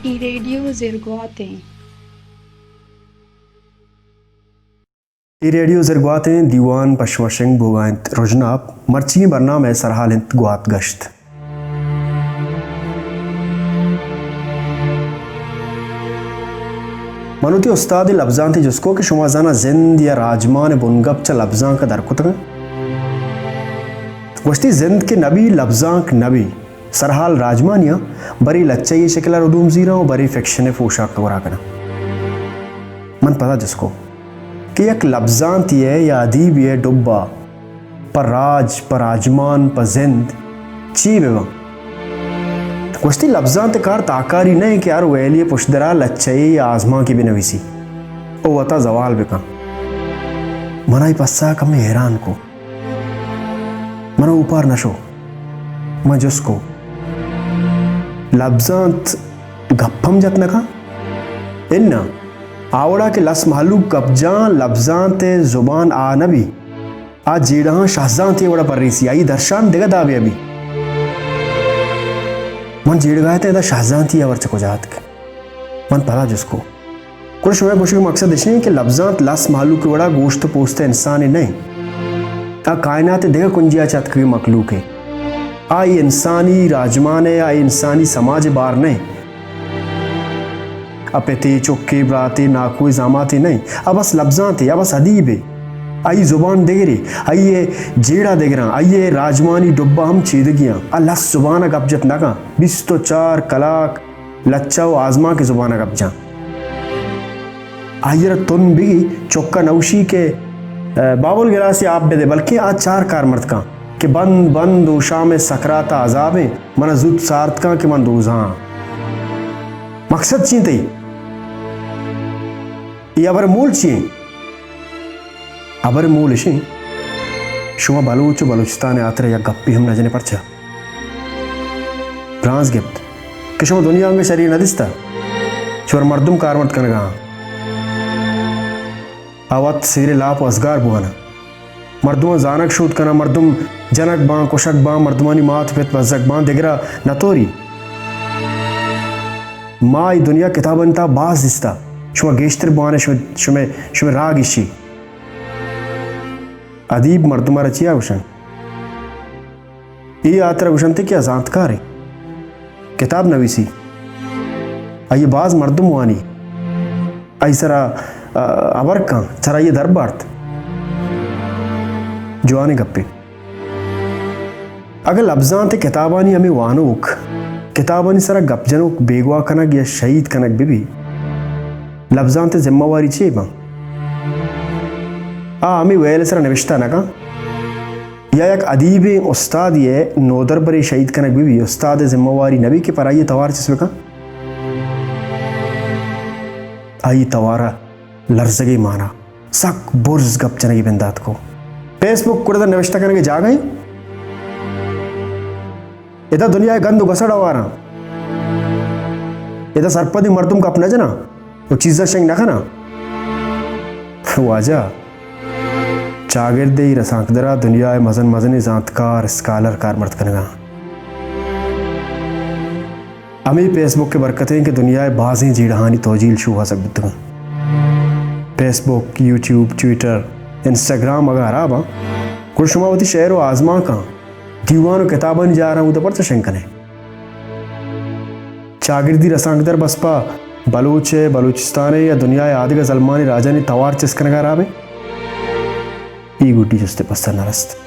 اے ریڈیو زرگوات ایں۔ اے ریڈیو زرگوات ایں، دیوان پہ شما شنگ بوگا انت۔ رژناپ مرچیگیں برنامہ ءِ سرحال انت گوات گشت۔ من وتی استاد لبزانتی جست کو کہ شما زانا زند یا راجمان بنگپ چہ لبزانک در کتگ؟ گوشتی، زند کہ نبی، لبزانک نبی۔ سرحال راجمانی آں، برے لچہ ءِ شکل ءَ ردوم زیراں و برے فکشن ءِ پوشاک ءَ گورا کناں۔ من پدا جست کو کہ یک لبزانتی ءِ یا ادیبی ءِ ڈبہ پہ راج، پہ راجمان، پہ زند چی بہ باں؟ گوشتی، لبزانت ءِ کار تاکاری نہ انت کہ ہر ویلی ءِ پشدرا لچہ ءِ یا آزمانکے بہ نویسی و وتا زوال بہ کن۔ من آئی پسہ ءَ کمے حیران کو۔ من اوپار نہ شو۔ من جست کو، لبزانت گپ ہم جت نہ کن؟ اناں، آ وڑا کہ لس مہلوک گپ جاں، لبزانت ءِ زبان آ نہ بی۔ آ جیڑہاں شہزانتی ءِ وڑا پریسی، آئی درشان دگہ دابے ءَ بی۔ من جیڑگا اتاں، ادا شہزانتی ءِ ہبر چہ کجا اتک؟ من پدا جست کو۔ گڑا شمئے گوشگ ءِ مقصد اش انت کہ لبزانت لس مہلوک ءِ وڑا گوشت و پوست ءِ انسانے نہ انت۔ آ کائنات ءِ دگہ کنجے ءَ چہ اتکگیں مخلوقے۔ آ اے انسانی راجمان ءِ، آ اے انسانی سماج ءِ بار نہ انت۔ آ پتے، چکے، براتے، ناکوئے، زاماتے نہ انت۔ آ بس لبزانتے، آ بس ادیبے۔ آئی زبان دگرے، آئی ءِ جیڑہ دگراں، آئی ءِ راجمانی ڈبہ ہم چیدگی آں۔ آ لس زبان ءَ گپ جت نہ کن۔ بیست و چار کلاک لچہ و آزمانک ءِ زبان ءَ گپ جاں۔ آئی ءَ را تن بگی، چک ءَ نوشی کہ، اے، بابل گلاسے آپ بدے، بلکیں آ چار کارمرد کن کہ بند بند و شام ءِ سکرات ءَ عذابیں، من ءَ زوت سارت کن کہ من دوزاں آں۔ مقصد چی انت تئی؟ اے ہبر ءِ مول چی انت؟ ہبر ءِ مول اش انت، شما بلوچ و بلوچستان ءِ ہاترا یک گپے ہم نہ جنے، پرچا؟ برانز گپت کہ شما دنیا انگہ شری نہ دیستہ، چور مردم کارمرد کنگا آں۔ آ وت سیر لاپ و ازگار بواناں۔ مردماں زانگ شود کناں، مردم جنگ باں، کشگ باں، مردمانی مات و پت بزگ باں، دگرا نہ توری۔ ما اے دنیا کتابانی تہا باز دیستہ، شما گیشتر بوانے، شمے، شمے، شمے راگ ایشی۔ ادیب مردم ءَ را چیا گوشن؟ اے ہاترا گوشنت کہ آ زانتکارے، کتاب نویسی، آئی ءَ باز مردم وانی، آئی سرا، آ، ہبر کن، سرا آئی ءَ در بارت۔ جوانیں گپے۔ اگاں لبزانت ءِ کتابانی ہمے وانوک، کتابانی سرا گپ جنوک بیگواہ کنگ یا شہید کنگ بہ بی، لبزانت ءِ ذمہ واری چے باں؟ آ ہمے ویل ءِ سرا نبشتہ نہ کن؟ یا یک ادیبیں استادے ءِ نودربرے شہید کنگ بہ بی، استاد ءِ ذمہ واری نہ بی کہ پر آئی ءَ توار چست بہ کن؟ آئی ءِ توار ءَ لرزگے مانا سک برز گپ جنگی بندات کو۔ فیس بک گڑا نوشتہ کنگے جاگہ ایں؟ ادا دنیا ءِ گند و گسڑ ہواراں۔ ادا سرپدیں مردم گپ نہ جناں و چیزاں شنگ نہ کناں۔ واجہ، چاگردے رسانکدرا دنیا ءِ مزن مزنیں زانتکار، اسکالر کارمرد کنگا۔ ہمے فیس بک ءِ برکت ایں کہ دنیا ءِ بازیں جیڑہانی توجیل شوہازگ بوتگاں۔ فیس بک، یوٹیوب، ٹویٹر، انسٹاگرام اگاں ہراباں، گڑا شما وتی شعر و آزمانکاں، دیوان و کتابانی جاراں اودا پرچا شنگ کنے؟ چاگردی رسانکدر بس پہ بلوچ ءِ، بلوچستان ءِ یا دنیا ءِ آدگہ زلمانی راجانی توار چست کنگا ہرابیں؟ اے گڈی جست ءِ پسہ نہ رست۔